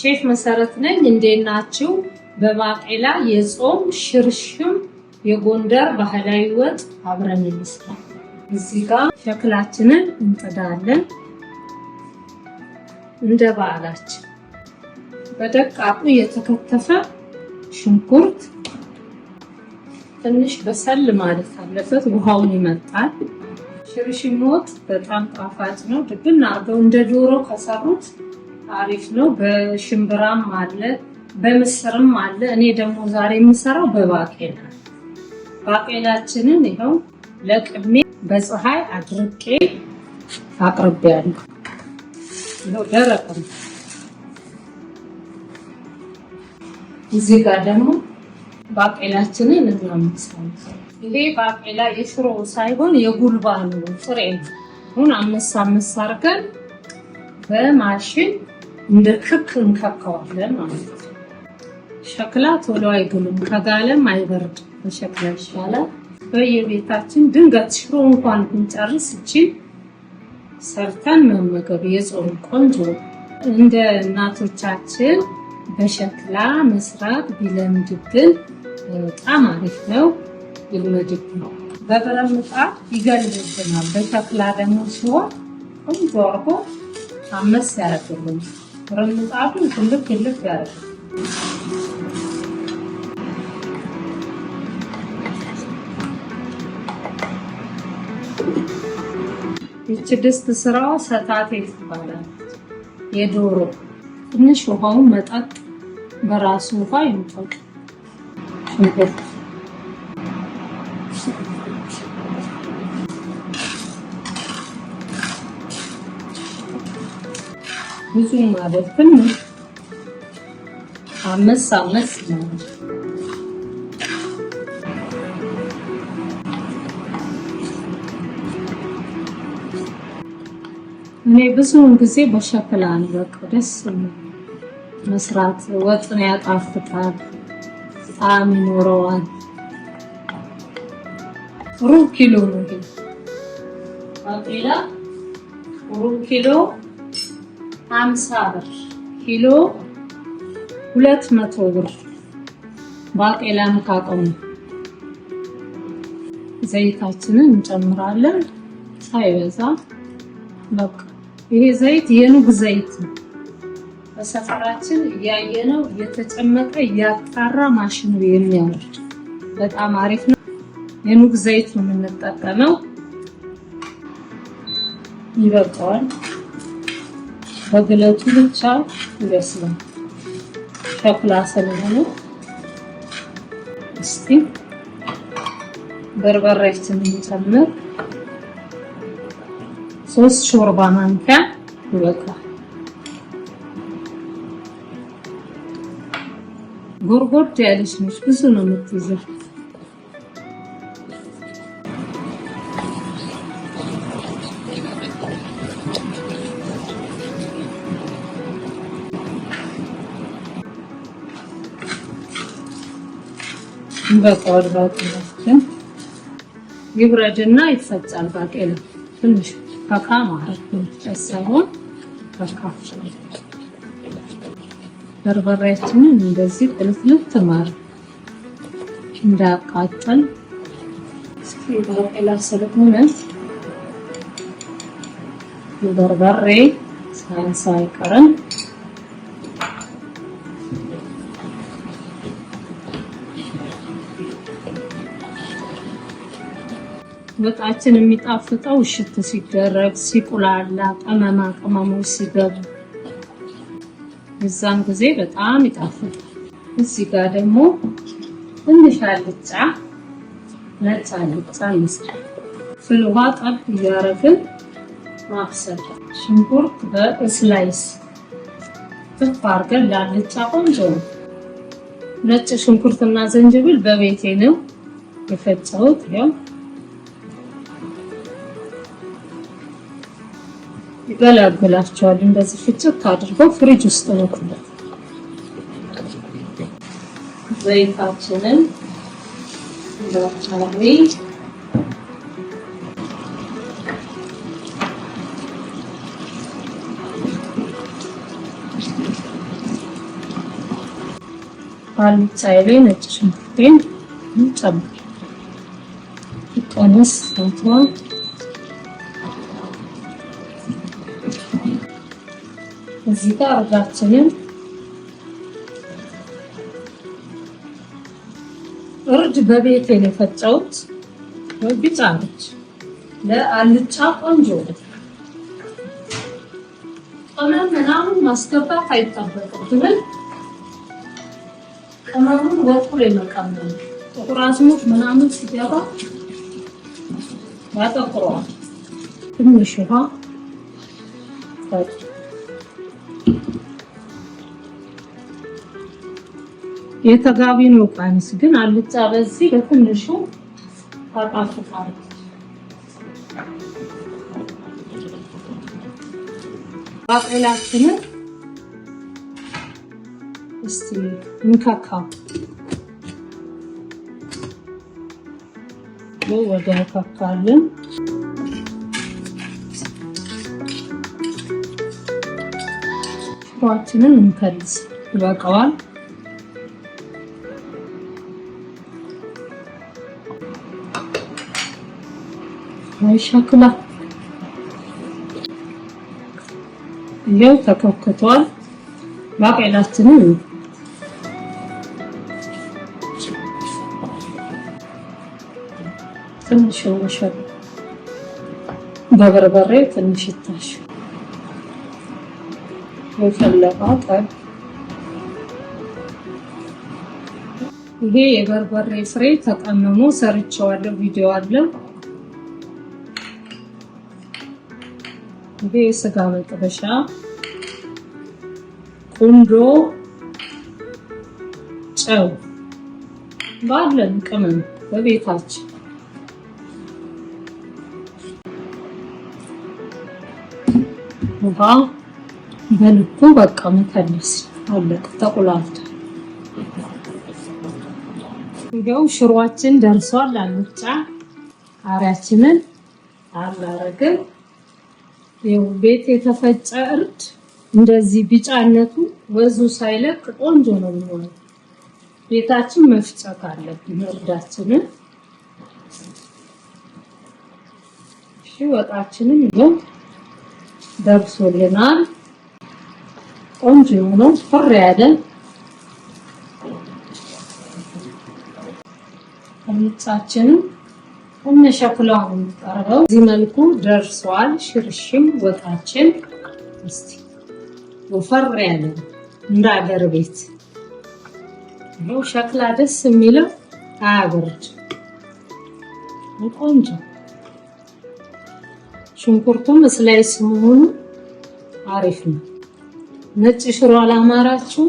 ሼፍ መሰረት ነኝ። እንዴት ናችሁ? በባቄላ የጾም ሽርሽም የጎንደር ባህላዊ ወጥ አብረን እንስራ። እዚህ ጋር ሸክላችንን እንጥዳለን እንደ በዓላችን። በደቃቁ የተከተፈ ሽንኩርት ትንሽ በሰል ማለት አለበት፣ ውሃውን ይመጣል። ሽርሽም ወጥ በጣም ጣፋጭ ነው። ድብን አድርገው እንደ ዶሮ ከሰሩት አሪፍ ነው። በሽምብራም አለ፣ በምስርም አለ። እኔ ደግሞ ዛሬ የምሰራው በባቄላ። ባቄላችንን ይኸው ለቅሜ በፀሐይ አድርቄ አቅርቤያለሁ። ይኸው ደረቅ ነው። እዚህ ጋር ደግሞ ባቄላችንን እናመሳለን። ይሄ ባቄላ የሽሮ ሳይሆን የጉልባኑ ነው፣ ጥሬ ነው። አሁን አመሳ አመሳ አድርገን በማሽን እንደ ክክ እንከከዋለን ማለት ነው። ሸክላ ቶሎ አይግልም፣ ከጋለም አይበርድም። በሸክላ ይሻላል። በየቤታችን ድንገት ሽሮ እንኳን ብንጨርስ እቺን ሰርተን መመገብ የጾም ቆንጆ። እንደ እናቶቻችን በሸክላ መስራት ቢለምድብን በጣም አሪፍ ነው። ይልመድብን። በብረት ምጣድ ይገልብብናል። በሸክላ ደግሞ ሲሆን ቆንጆ አድርጎ አመስ ያደርግልን። ብረት ምጣዱ ትልቅ ትልቅ ያደርግልን። ይቺ ድስት ስራዋ ሰታቴ ትባላለች። የዶሮ ትንሽ ውሃውን መጠጥ በራሱ ውሃ ይምጠቅ። ሽንኩርት ብዙ ማለት ትንሽ አመስ አመስ ነው። እኔ ብዙውን ጊዜ በሸክላ ነው በቃ ደስ መስራት። ወጥን ያጣፍጣል፣ ጣዕም ይኖረዋል። ሩብ ኪሎ ነው ይሄ ባቄላ፣ ሩብ ኪሎ 50 ብር፣ ኪሎ 200 ብር። ባቄላ መካቀሙ። ዘይታችንን እንጨምራለን ሳይበዛ። በቃ ይሄ ዘይት የኑግ ዘይት ነው። በሰፈራችን እያየነው እየተጨመቀ እያጣራ ማሽኑ የሚያወርድ በጣም አሪፍ ነው። የኑግ ዘይት ነው የምንጠቀመው። ይበቃዋል። በግለቱ ብቻ ይበስላል። ሸክላ ስለሆነ እስቲ በርበሬያችንን እንጨምር። 3 ሾርባ ማንኪያ ይበቃል። ጎርጎድ ያለች ነች፣ ብዙ ነው የምትይዘው። ይበቃዋል። ባቄላችን ይብረድና ይፈጫል። ባቄላ ትንሽ ፈካ ማለት ነው፣ ሳይሆን ፈካ። በርበሬያችንን እንደዚህ ጥልፍልፍ ማድረግ እንዳያቃጥል። እስኪ ባቄላ ስለሆነ በርበሬ ሳያንስ አይቀርም። ወጣችን የሚጣፍጠው እሽት ሲደረግ ሲቁላላ፣ ቅመማ ቅመሞች ሲገቡ እዛን ጊዜ በጣም ይጣፍጣል። እዚህ ጋር ደግሞ ትንሽ አልጫ፣ ነጭ አልጫ እንስራ። ፍል ውሃ ጠብ እያደረግን ማብሰል። ሽንኩርት በ slice ጥፍ አድርገን ለአልጫ ቆንጆ ነው። ነጭ ሽንኩርትና ዝንጅብል በቤቴ ነው የፈጨሁት። ያው ይገላግላቸዋል። እንደዚህ ፍጭት አድርገው ፍሪጅ ውስጥ ነው። ዘይታችንን በካሪ አልጫዬ ላይ ነጭ ሽንኩርቴን ጨምር ቀነስ ታቷ። እዚህ ጋር እርዳችንን እርድ በቤቴ ነው የፈጨሁት። ቢጫ ነች፣ ለአልጫ ቆንጆ ነው። ቅመም ምናምን ማስገባት አይጠበቅብንም። ቅመሙን ወጡ ላይ መቀመም፣ ጥቁር አዝሙድ ምናምን ሲገባ ያጠቁረዋል። ትንሽ ውሃ፣ የተጋቢኖ ቀሚስ ግን አልጫ በዚህ በትንሹ ታጣፍጣለች። ባቄላችንን እስቲ እንከካው። ወደ ከካልን ሽሮአችንን እንከልስ፣ ይበቃዋል። ሸክላ ይኸው ተከክቷል። ባቄላችንን ትንሽ ወሸብ በበርበሬ ትንሽ ይታሽ የፈለቀ ጠብ። ይሄ የበርበሬ ፍሬ ተቀምሞ ሰርቼዋለሁ፣ ቪዲዮ አለ። ይሄ የስጋ መጥበሻ፣ ቁንዶ ጨው ባለን ቅመም በቤታችን ውሃ በልኩ በቃ መከለስ፣ አለቀ። ተቁላልቷል። ይኸው ሽሮአችን ደርሷል። አልጫ ቃሪያችንን አላረግን። ይኸው ቤት የተፈጨ እርድ እንደዚህ ቢጫነቱ ወዙ ሳይለቅ ቆንጆ ነው የሚሆነው። ቤታችን መፍጨት አለብን እርዳችንን። እሺ ወጣችንን ይኸው ደርሶልናል። ቆንጆ የሆነው ፍር ያለ አልጫችንን እነሸክላው ነው የሚቀርበው። በዚህ መልኩ ደርሷል። ሽርሽም ወጣችን እስቲ ወፈር ያለ እንደ አገር ቤት ነው። ሸክላ ደስ የሚለው አያበርድ፣ ቆንጆ ሽንኩርቱም slice መሆኑ አሪፍ ነው። ነጭ ሽሮ አላማራችሁ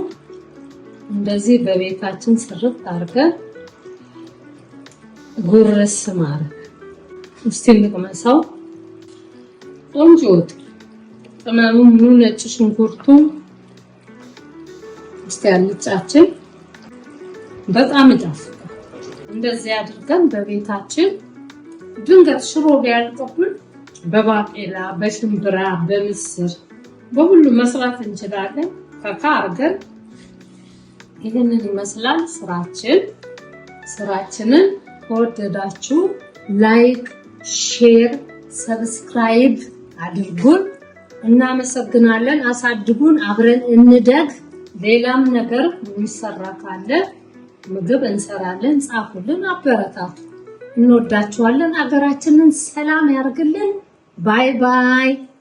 እንደዚህ በቤታችን ስርት አድርገን ጉርስ ማድረግ። እስቲ ልቅመሰው። ቆንጆ ወጥ ቅመሙ ምኑ ነጭ ሽንኩርቱ እስቲ አልጫችን በጣም ይጣፍጣል። እንደዚህ አድርገን በቤታችን ድንገት ሽሮ ቢያልቅብን በባቄላ፣ በሽምብራ፣ በምስር በሁሉ መስራት እንችላለን። ፈካ አድርገን ይህንን ይመስላል ስራችን። ስራችንን ከወደዳችሁ like፣ share፣ subscribe አድርጉን። እናመሰግናለን። አሳድጉን፣ አብረን እንደግ። ሌላም ነገር የሚሰራ ካለ ምግብ እንሰራለን። ጻፉልን፣ አበረታቱ። እንወዳችኋለን። አገራችንን ሰላም ያርግልን። Bye bye።